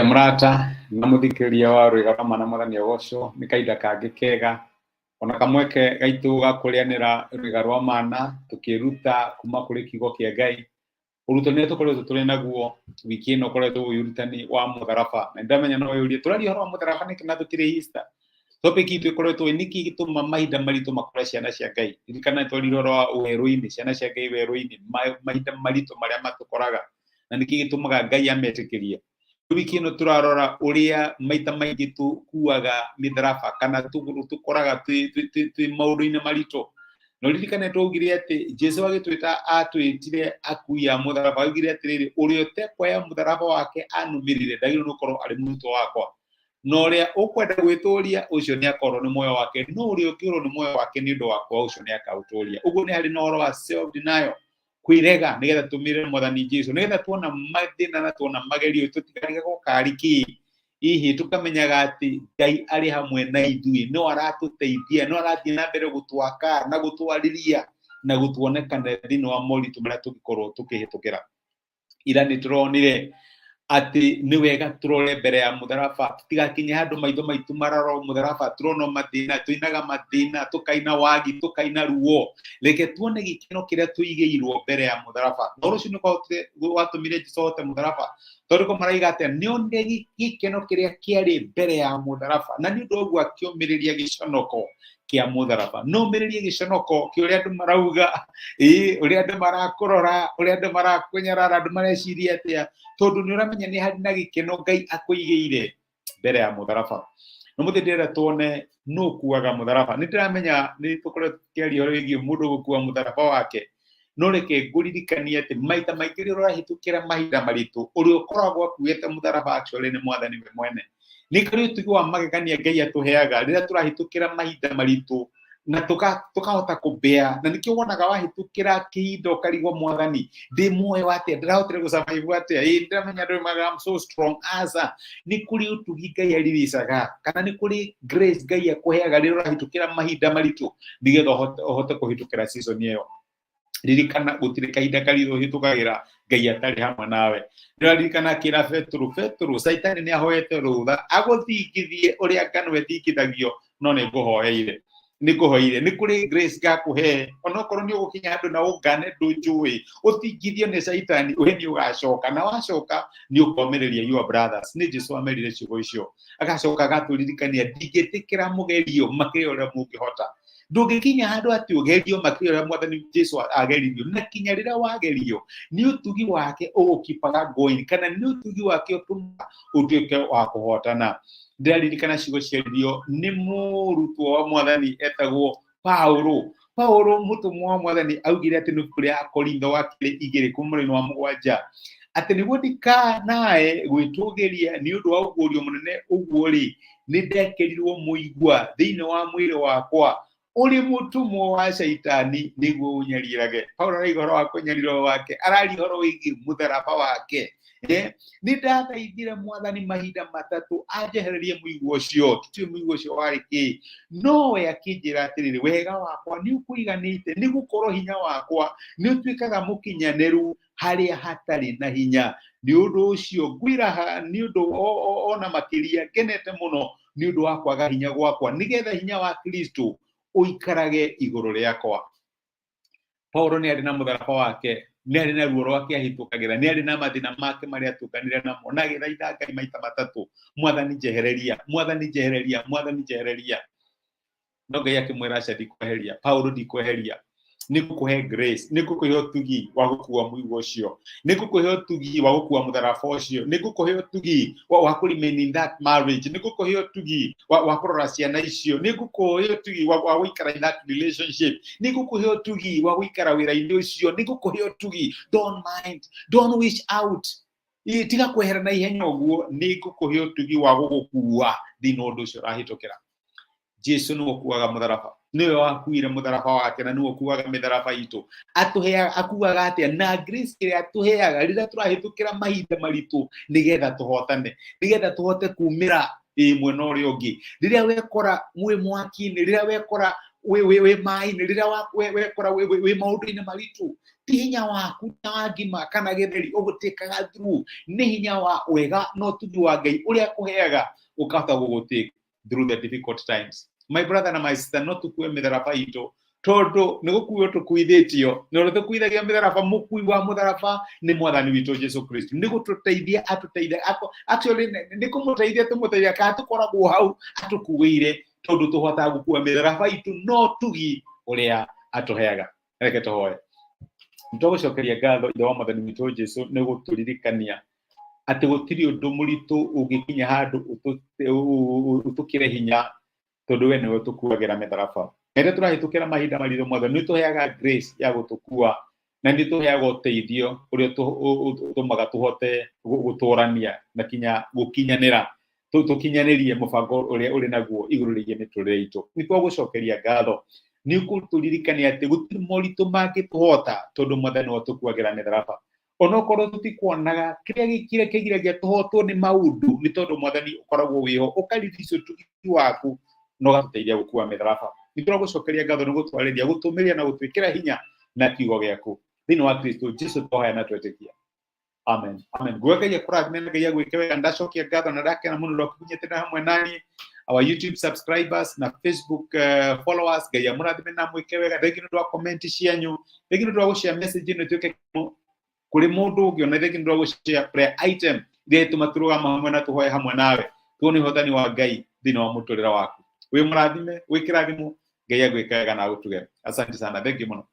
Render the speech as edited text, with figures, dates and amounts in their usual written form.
Mũrata na mũthikĩrĩria wa Rwĩga rwa Mana, Mwathani agocwo. Nĩ kahinda kangĩ kega ona kamweke gaitũ ga kũrĩanĩra rwĩga rwa mana, tũkĩruta kuma kũrĩ kiugo kĩa Ngai. Ũrutani ũrĩa tũkoretwo tũrĩ naguo wiki ĩno ũkoretwo wĩ ũrutani wa mũtharaba, na ndĩramenya no wĩyũrie, tũraria ũhoro wa mũtharaba nĩkĩ na tũtirĩ Easter? Topic itũ ĩkoretwo ĩ nĩkĩ gĩtũma mahinda maritũ makore ciana cia Ngai. Ririkana twaririe ũhoro wa werũ-inĩ, ciana cia Ngai werũ-inĩ, mahinda maritũ marĩa matũkoraga na nĩkĩ gĩtũmaga Ngai ametĩkĩrie. Wiki ĩno tũrarora ũrĩa maita maingĩ tũkuaga mĩtharaba kana tũkoraga twĩ maũndũ-inĩ maritũ. Na ũririkane twaugire atĩ Jesu agĩtwĩta atwĩtire akui a mũtharaba, augire atĩrĩrĩ, ũrĩa ũtekuoya mũtharaba wake anũmĩrĩre ndagĩrĩirwo nĩ gũkorwo arĩ mũrutwo wakwa. Na ũrĩa ũkwenda gwĩtũria ũcio nĩ akorwo nĩ muoyo wake, no ũrĩa ũngĩũrwo nĩ muoyo wake nĩ ũndũ wakwa ũcio nĩ akaũtũria. Ũguo nĩ harĩ na ũhoro wa self denial, kwĩrega nĩgetha tũmĩrĩre Mwathani Jesu, nĩgetha tuona mathĩna na tuona magerio tũtikarigagwo karĩ kĩĩ. Hihi tũkamenyaga atĩ Ngai arĩ hamwe na ithuĩ, no aratũteithia, no arathiĩ na mbere gũtwaka na gũtwarĩria na gũtuonekana thĩinĩ wa moritũ marĩa tũngĩkorwo tũkĩhĩtũkĩra. Ira nĩ tũronire atĩ nĩ wega tũrore mbere ya mũtharaba, tũtigakinye handũ maitho maitũ marora mũtharaba, tũrona mathĩna, tũinaga mathĩna, tũkaina wagi, tũkaina ruo. Reke tuone gĩkeno kĩrĩa tũigĩirwo mbere ya mũtharaba. Na ũndũ ũcio nĩ watũmire Jesũ ahote mũtharaba, tondũ ko maraiga atĩa, nĩ onire gĩkeno kĩrĩa kĩarĩ mbere ya mũtharaba, na nĩ ũndũ wa ũguo akĩũmĩrĩria gĩconoko kĩa mũtharaba. No ũmĩrĩrie gĩconoko kĩa ũrĩa andũ marauga, ĩĩ, ũrĩa andũ marakũrora, ũrĩa andũ marakũnyarara, andũ mareciria atĩa, tondũ nĩ ũramenya nĩ harĩ na gĩkeno Ngai akũigĩire mbere ya mũtharaba. No mũthĩ ndĩrenda tuone nũ ũkuaga mũtharaba. Nĩ ndĩramenya nĩ tũkoretwo tũkĩaria ũhoro wĩgiĩ mũndũ gũkua mũtharaba wake, no reke ngũririkanie atĩ maita maingĩ rĩrĩa ũrahĩtũkĩra mahinda maritũ, ũrĩa ũkoragwo akuĩte mũtharaba actually nĩ Mwathani we mwene. Nĩ kũrĩ ũtugi wa magegania Ngai atũheaga rĩrĩa tũrahĩtũkĩra mahinda maritũ na tũkahota kũbea, na nĩkĩo wonaga wahĩtũkĩra kĩhinda ũkarigwo, Mwathani, ndĩ muoyo atĩa, ndĩrahotire gũsurvive atĩa? Ĩĩ, ndĩramenya andũ maugaga I'm so strong. Aca, nĩ kũrĩ ũtugi Ngai ariricaga, kana nĩ kũrĩ grace Ngai akũheaga rĩrĩa ũrahĩtũkĩra mahinda maritũ, nĩgetha ũhote kũhĩtũkĩra season ĩyo. Ririkana gũtirĩ kahinda karitũ ũhĩtũkagĩra Ngai atarĩ hamwe nawe. Ndĩraririkana akĩra Petero, Petero, Caitani nĩ ahoete rũtha agũthingithie ũrĩa ngano ĩthingithagio, no nĩ ngũhoeire, nĩ ngũhoeire. Nĩ kũrĩ grace ngakũhe, onokorwo nĩ ũgũkinya handũ na ũngane ndũnjũĩ, ũthingithio nĩ Caitani, we nĩ ũgacoka, na wacoka nĩ ũkomĩrĩria your brothers. Nĩ Jesu amerire ciugo icio, agacoka agatũririkania, ndingĩtĩkĩra mũgerio makĩria ũrĩa mũngĩhota. Ndũngĩkinya handũ atĩ ũgerio makĩria ũrĩa Mwathani Jesu ageririo, na kinya rĩrĩa wagerio nĩ ũtugi wake ũgũkipaga going, kana nĩ ũtugi wake ũtũmaga ũtuĩke wa kũhotana. Ndĩraririkana ciugo ciaririo nĩ mũrutwo wa Mwathani etagwo Paulo. Paulo mũtũmwo wa Mwathani augire atĩ nĩ ibuku rĩa Korintho wa kerĩ igĩrĩ kuma mũraini wa mũgwanja, atĩ nĩguo ndikanae gwĩtũgĩria nĩ ũndũ wa ũguũrio mũnene ũguo rĩ, nĩ ndekĩrirwo mũigua thĩinĩ wa mwĩrĩ wakwa, ũrĩ mũtũmwo wa Caitani nĩguo ũnyarirage. Paulo araiga ũhoro wa kũnyarirwo wake, araria ũhoro wĩgiĩ mũtharaba wake. Nĩ ndathaithire Mwathani mahinda matatũ anjehererie mũigua ũcio, tũtiũĩ mũigua ũcio warĩ kĩ, no we akĩnjĩra atĩrĩrĩ, wega wakwa nĩ ũkũiganĩte, nĩ gũkorwo hinya wakwa nĩ ũtuĩkaga mũkinyanĩru harĩa hatarĩ na hinya. Nĩ ũndũ ũcio ngwĩraha nĩ ũndũ ona makĩria, ngenete mũno nĩ ũndũ wa kwaga hinya gwakwa, nĩgetha hinya wa Kristo ũikarage igũrũ rĩakwa. Paulo nĩ arĩ na mũtharaba wake, nĩ arĩ na ruo rwake ahĩtũkagĩra, nĩ arĩ na mathĩna make marĩa atũnganire namo, na agĩthaitha Ngai maita matatũ, Mwathani njehereria, Mwathani njehereria, Mwathani njehereria. No Ngai akĩmwĩra, aca, ndikweheria Paulo, ndikweheria, nĩ ngũkũhe grace, nĩ ngũkũhe ũtugi wa gũkua mũigua ũcio, nĩ ngũkũhe ũtugi wa gũkua mũtharaba ũcio, nĩ ngũkũhe ũtugi wa kũ remain in that marriage, nĩ ngũkũhe ũtugi wa kũrora ciana icio, nĩ ngũkũhe ũtugi wa gũikara in that relationship, nĩ ngũkũhe ũtugi wa gũikara wĩra-inĩ ũcio, nĩ ngũkũhe ũtugi. Don't mind, don't wish out. Ĩ, tiga kwehera na ihenya ũguo, nĩ ngũkũhe ũtugi wa gũgũkua thĩinĩ wa ũndũ ũcio ũrahĩtũkĩra. Jesu nĩwe ũkuaga mũtharaba, nĩwe wakuire mũtharaba wake, na nĩwe ũkuaga mĩtharaba itũ. Atũheaga, akuaga atĩa? Na grace ĩrĩa atũheaga rĩrĩa tũrahĩtũkĩra mahinda maritũ, nĩgetha tũhotane, nĩgetha tũhote kumĩra ĩ mwena ũrĩa ũngĩ. Rĩrĩa wekora mwĩ mwaki-inĩ, rĩrĩa wekora Wĩ maĩ-inĩ, rĩrĩa wekora wĩ maũndũ-inĩ maritũ, ti hinya waku na wa ngima kana gĩtheri ũgũtĩkaga through, nĩ hinya wa wega na ũtugi wa Ngai ũrĩa akũheaga ũkahota gũgũtake through the difficult times. My brother na my sister, no tukue mĩtharaba itũ tondũ nĩ gũkuo tũkuithĩtio, na ũrĩa tũkuithagia mĩtharaba, mũkui wa mũtharaba nĩ Mwathani witũ Jesu Kristo, nĩ gũtũteithia atũteithia. Actually nĩ kũmũteithia tũmũteithia, kana tũkoragwo hau atũkuĩire, tondũ tũhotaga gũkua mĩtharaba itũ no tugi ũrĩa atũheaga. Reke tũhoe. Nĩtwagũcokeria ngatho, Ithe wa Mwathani witũ Jesu, nĩ gũtũririkania atĩ gũtirĩ ũndũ mũritũ ũngĩkinya handũ ũtũkĩre hinya, tondũ we nĩwe ũtũkuagĩra mĩtharaba. Na rĩrĩa tũrahĩtũkĩra mahinda maritũ, Mwathani, nĩ ũtũheaga grace ya gũtũkua, na nĩ ũtũheaga ũteithio ũrĩa ũtũmaga tũhote gũtũrania na kinya gũkinyanĩra, tũkinyanĩrie mũbango ũrĩa ũrĩ naguo igũrũ rĩgiĩ mĩtũrĩre itũ. Nĩ twagũcokeria ngatho nĩ ũkũtũririkania atĩ gũtirĩ moritũ mangĩtũhota, tondũ Mwathani nĩwe ũtũkuagĩra mĩtharaba. Onokorwo tũtikuonaga, kĩrĩa gĩkire kĩgiragia tũhotwo nĩ maũndũ nĩ tondũ Mwathani ũkoragwo wĩho, ũkaririca ũtugi waku na ũgatũteithia gũkua mĩtharaba. Nĩ tũragũcokeria ngatho nĩ gũtwarĩria, gũtũmĩria na gũtwĩkĩra hinya na kiugo gĩaku. Thĩinĩ wa Kristo Jesu twahoya na twetĩkia, amen, amen. Nguga Ngai akũrathime na Ngai agwĩke wega. Ndacokia ngatho na ndakena mũno ndwakinyĩte hamwe nani, our YouTube subscribers na Facebook followers. Ngai amũrathime na mwĩke wega. Thengi nĩ ũndũ wa comment cianyu, thengi nĩ ũndũ wa gũshare message ĩno ĩtuĩke kũrĩ mũndũ ũngĩ, ona thengi nĩ ũndũ wa gũshare prayer item iria ĩtũma tũrũgama hamwe na tũhoe hamwe nawe, tuone ũhotani wa Ngai thĩinĩ wa mũtũrĩre waku. Wĩ mũrathime, wĩ kĩrathimo. Ngai agwĩke wega na agũtuge. Asante sana, thengi mũno.